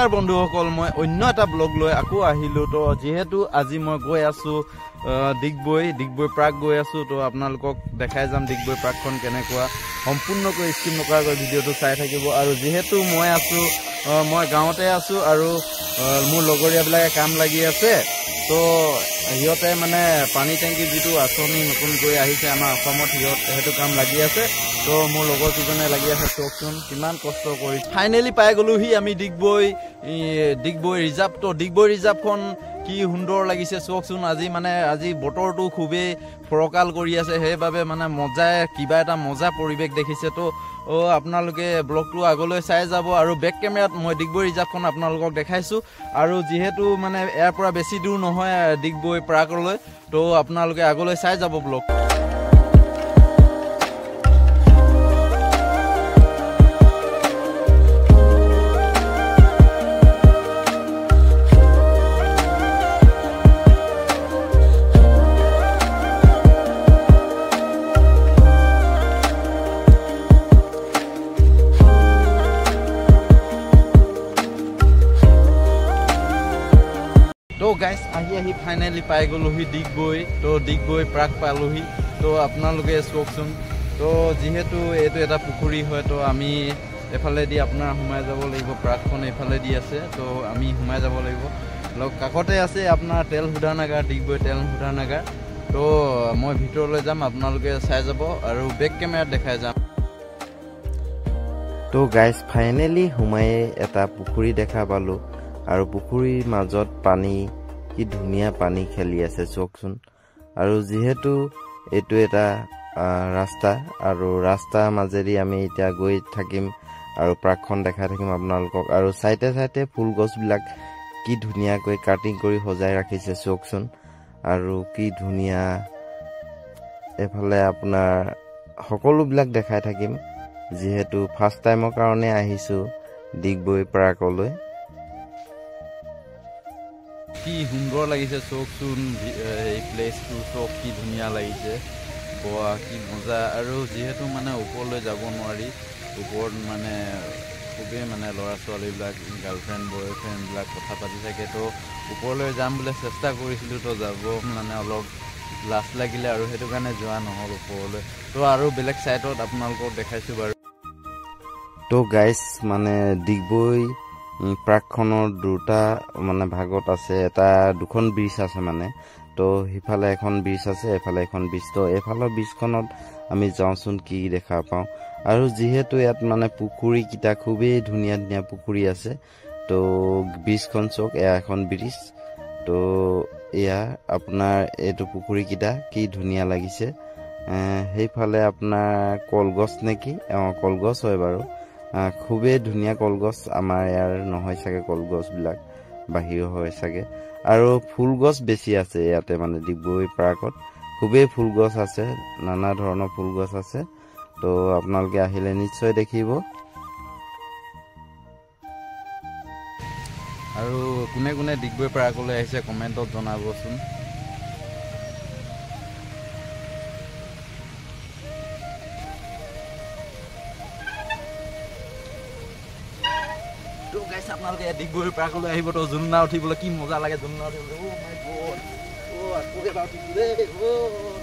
নমস্কাৰ বন্ধুসকল, মই অন্য এটা ব্লগ লৈ আকৌ আহিলো। তো যিহেতু আজি মই গৈ আছো ডিগবৈ পাৰ্ক গৈ আছো, তো আপোনালোকক দেখাই যাম ডিগবৈ পাৰ্কখন কেনেকুৱা। সম্পূৰ্ণকৈ স্কিপ নকৰাকৈ ভিডিঅ'টো চাই থাকিব। আৰু যিহেতু মই আছো, মই গাঁৱতে আছো আৰু মোৰ লগৰীয়াবিলাকে কাম লাগি আছে। তো সিহঁতে মানে পানী টেংকি যিটো আঁচনি নতুনকৈ আহিছে আমাৰ অসমত, সিহঁত সেইটো কাম লাগি আছে। তো মোৰ লগৰ কেইজনে লাগি আছে, চাওকচোন কিমান কষ্ট কৰি ফাইনেলি পাই গ'লোহি আমি ডিগবৈ ৰিজাৰ্ভ। তো ডিগবৈ ৰিজাৰ্ভখন কি সুন্দৰ লাগিছে চাওকচোন। আজি মানে আজি বতৰটো খুবেই ফৰকাল কৰি আছে, সেইবাবে মানে মজাই কিবা এটা মজা পৰিৱেশ দেখিছে। তো আপোনালোকে ব্লগটো আগলৈ চাই যাব। আৰু বেক কেমেৰাত মই ডিগবৈ ৰিজাৰ্ভখন আপোনালোকক দেখাইছোঁ। আৰু যিহেতু মানে ইয়াৰ পৰা বেছি দূৰ নহয় ডিগবৈ পাৰ্কলৈ, তো আপোনালোকে আগলৈ চাই যাব ব্লগ। তো গাইজ আহি আহি ফাইনেলি পাই গ'লোহি ডিগবৈ। তো ডিগবৈ পাৰ্ক পালোহি। তো আপোনালোকে চাওকচোন। তো যিহেতু এইটো এটা পুখুৰী হয়, তো আমি এইফালেদি আপোনাৰ সোমাই যাব লাগিব। পাৰ্কখন এইফালেদি আছে, তো আমি সোমাই যাব লাগিব। লগ কাষতে আছে আপোনাৰ তেল শোধনাগাৰ, ডিগবৈ তেল শোধনাগাৰ। তো মই ভিতৰলৈ যাম, আপোনালোকে চাই যাব আৰু বেক কেমেৰাত দেখাই যাম। তো গাইজ ফাইনেলি সোমাই এটা পুখুৰী দেখা পালোঁ। আৰু পুখুৰীৰ মাজত পানী, কি ধুনীয়া পানী খেলি আছে চাওকচোন। আৰু যিহেতু এইটো এটা ৰাস্তা, আৰু ৰাস্তাৰ মাজেদি আমি এতিয়া গৈ থাকিম আৰু পাৰ্কখন দেখাই থাকিম আপোনালোকক। আৰু চাইডে চাইডে ফুল গছবিলাক কি ধুনীয়াকৈ কাটিং কৰি সজাই ৰাখিছে চাওকচোন। আৰু কি ধুনীয়া এইফালে আপোনাৰ সকলোবিলাক দেখাই থাকিম। যিহেতু ফাৰ্ষ্ট টাইমৰ কাৰণে আহিছোঁ ডিগবৈ পাৰ্কলৈ। কি সুন্দৰ লাগিছে চাওকচোন এই প্লেচটো, চাওক কি ধুনীয়া লাগিছে, বোৱা কি মজা। আৰু যিহেতু মানে ওপৰলৈ যাব নোৱাৰি, ওপৰত মানে খুবেই মানে ল'ৰা ছোৱালীবিলাক গাৰ্লফ্ৰেণ্ড বয়ফ্ৰেণ্ডবিলাক কথা পাতি থাকে। তো ওপৰলৈ যাম বুলি চেষ্টা কৰিছিলোঁ, তো যাব মানে অলপ লাজ লাগিলে আৰু সেইটো কাৰণে যোৱা নহ'ল ওপৰলৈ। তো আৰু বেলেগ ছাইডত আপোনালোকক দেখাইছোঁ বাৰু। তো গাইজ মানে ডিগবৈ পাৰ্কখনৰ দুটা মানে ভাগত আছে, এটা দুখন ব্ৰিজ আছে মানে। তো সিফালে এখন ব্ৰিজ আছে, এফালে এখন ব্ৰিজ। তো এইফালৰ ব্ৰিজখনত আমি যাওঁচোন কি দেখা পাওঁ। আৰু যিহেতু ইয়াত মানে পুখুৰীকেইটা খুবেই ধুনীয়া ধুনীয়া পুখুৰী আছে। তো ব্ৰিজখন চাওক, এয়া এখন ব্ৰিজ। তো এয়া আপোনাৰ এইটো পুখুৰীকেইটা কি ধুনীয়া লাগিছে। সেইফালে আপোনাৰ কলগছ নেকি, অঁ কলগছ হয় বাৰু, খুবেই ধুনীয়া কলগছ। আমাৰ ইয়াৰ নহয় চাগে, কলগছবিলাক বাহিৰৰ হয় চাগে। আৰু ফুলগছ বেছি আছে ইয়াতে, মানে ডিগবৈ পাৰ্কত খুবেই ফুলগছ আছে, নানা ধৰণৰ ফুলগছ আছে। তো আপোনালোকে আহিলে নিশ্চয় দেখিব। আৰু কোনে কোনে ডিগবৈ পাৰ্কলৈ আহিছে কমেণ্টত জনাবচোন। তো গাইছ আপোনালোকে ডিগবৈ পাৰ্কলৈ আহিব, তো জোলনা উঠিবলৈ কি মজা লাগে, জোলনা উঠিবলৈ। অ' মাই গড, অ' আকৌ এবাৰ উঠিছোঁ দেই। অ'